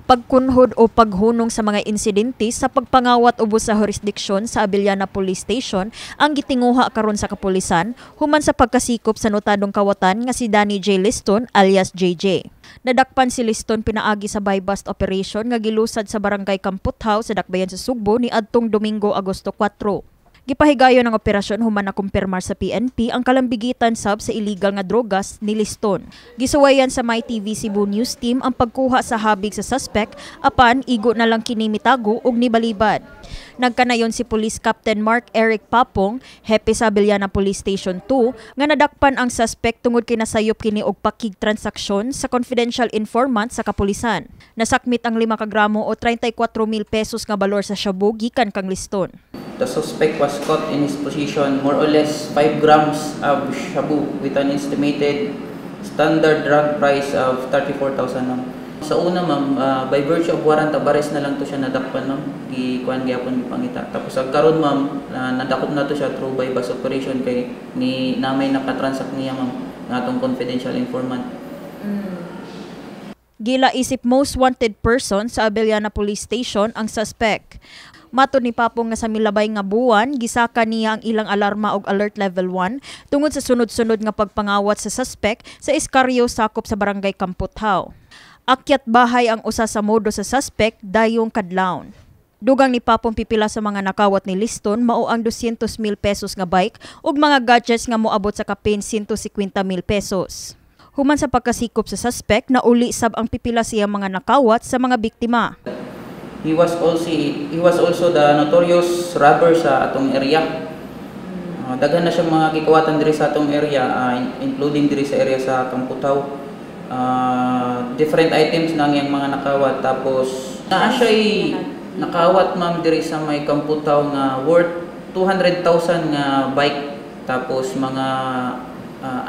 Pagkunhod o paghunong sa mga insidente sa pagpangawat ubos sa jurisdiksyon sa Abellana Police Station ang gitinguha karon sa kapulisan human sa pagkasikop sa notadong kawatan nga si Danny J. Liston alias JJ. Nadakpan si Liston pinaagi sa buy-bust operation nga gilusad sa Barangay Kamputhaw sa Dakbayan sa Sugbo ni adtong Domingo, Agosto 4. Gipahigayon ang operasyon human nakumpirmar sa PNP ang kalambigitan sab sa illegal nga drogas ni Liston. Gisuwayan sa MyTV Cebu News Team ang pagkuha sa habig sa suspect, apan igo na lang kini mitago og nibalibad. Nagkanayon si Police Captain Mark Eric Papong, hepe sa Abellana Police Station 2, nga nadakpan ang suspect tungod kay nasayop kini og pakig transaksyon sa confidential informant sa kapulisan. Nasakmit ang 5 ka gramo o 34 mil pesos nga balor sa shabu gikan kang Liston. The suspect was caught in his possession more or less 5 grams of shabu with an estimated standard drug price of 34,000, ma'am. Sa una, ma'am, by virtue of warrant of arrest na lang to siya nadakpan, ma'am. Gikuan gyapon, gipangita. Tapos ag karon, ma'am, nadakop na to siya through buy bust operation kay ni namay nakatransact niya, ma'am, nga atong confidential informant. Gila isip most wanted person sa Abellana Police Station ang suspect. Matod ni Papong nga sa milabay nga buwan, gisaka niya ang ilang alarma og alert level 1 tungod sa sunod-sunod nga pagpangawat sa suspect sa Escario sakop sa Barangay Kamputhaw. Akyat bahay ang usa sa modo sa suspect dayong kadlawon. Dugang ni Papong, pipila sa mga nakawat ni Liston mao ang 200 mil pesos nga bike ug mga gadgets nga moabot sa kapin 150 mil pesos. Human sa pagkasikop sa suspect, nauli sab ang pipila siya mga nakawat sa mga biktima. He was also the notorious robber sa atong area. Daghan na siyang mga gikawatan diri sa atong area, including diri sa area sa Kamputhaw. Different items na ang iyang mga nakawat, tapos naa siya nakawat, ma'am, diri sa may Kamputhaw nga worth 200,000 nga bike, tapos mga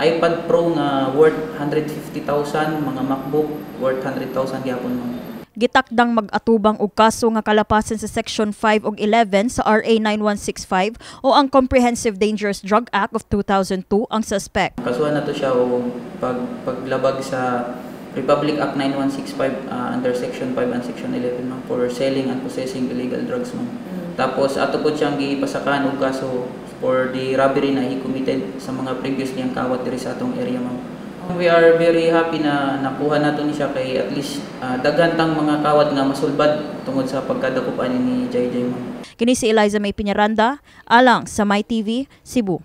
iPad Pro nga worth 150,000, mga MacBook worth 100,000 gyapon, ma'am. Gitakdang mag-atubang og kaso nga kalapasan sa Section 5 ug 11 sa RA 9165 o ang Comprehensive Dangerous Drug Act of 2002 ang suspect. Kasuhan na to siya og paglabag sa Republic Act 9165 under Section 5 and Section 11, ma'am, for selling and possessing illegal drugs, ma'am. Tapos ato po siyang gipasakan og kaso for the robbery na he committed sa mga previous niyang kawat diri sa atong area, ma'am. We are very happy na nakuha nato ni siya kay at least daghan tang mga kawat nga masulbad tungod sa pagkadakop ani ni JJ, ma'am. Kini si Eliza May Piñaranda, alang sa MyTV, Cebu.